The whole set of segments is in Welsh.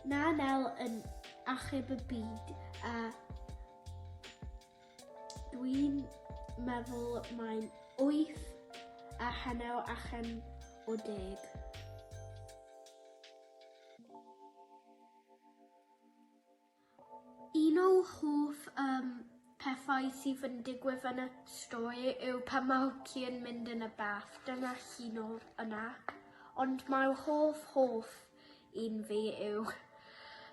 Na Nel yn achub y byd a dwi'n meddwl mae'n 8 a hanner allan o deg. Un o hoff um, pethau sydd yn digwydd yn y stori yw pan mae'r ci yn mynd yn y bath. Dyna llun o'r yna. Ond mae'r hoff hoff un fi yw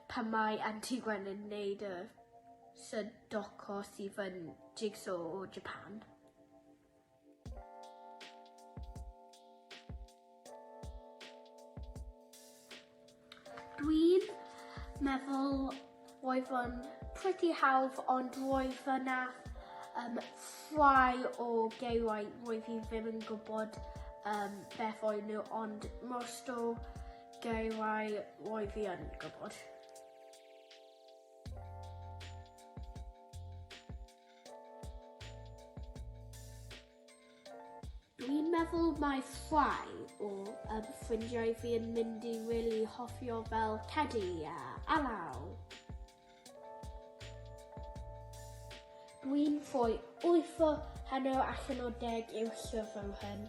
pan mae Auntie Gwen yn neud y Sudoku sydd yn jigsaw o Japan. Dwi'n meddwl roedd o'n pretty hawdd ond roedd yna um, rhai o geiriau roedd hi ddim yn gwybod um, beth oedd nhw ond most o geiriau roedd hi yn gwybod. Dwi'n meddwl mae rhai o um, ffrindiau fi yn mynd i really hoffio fel Cedi a Alaw. Dwi'n rhoi 8 o hanner allan o deg i'r llyfr hyn.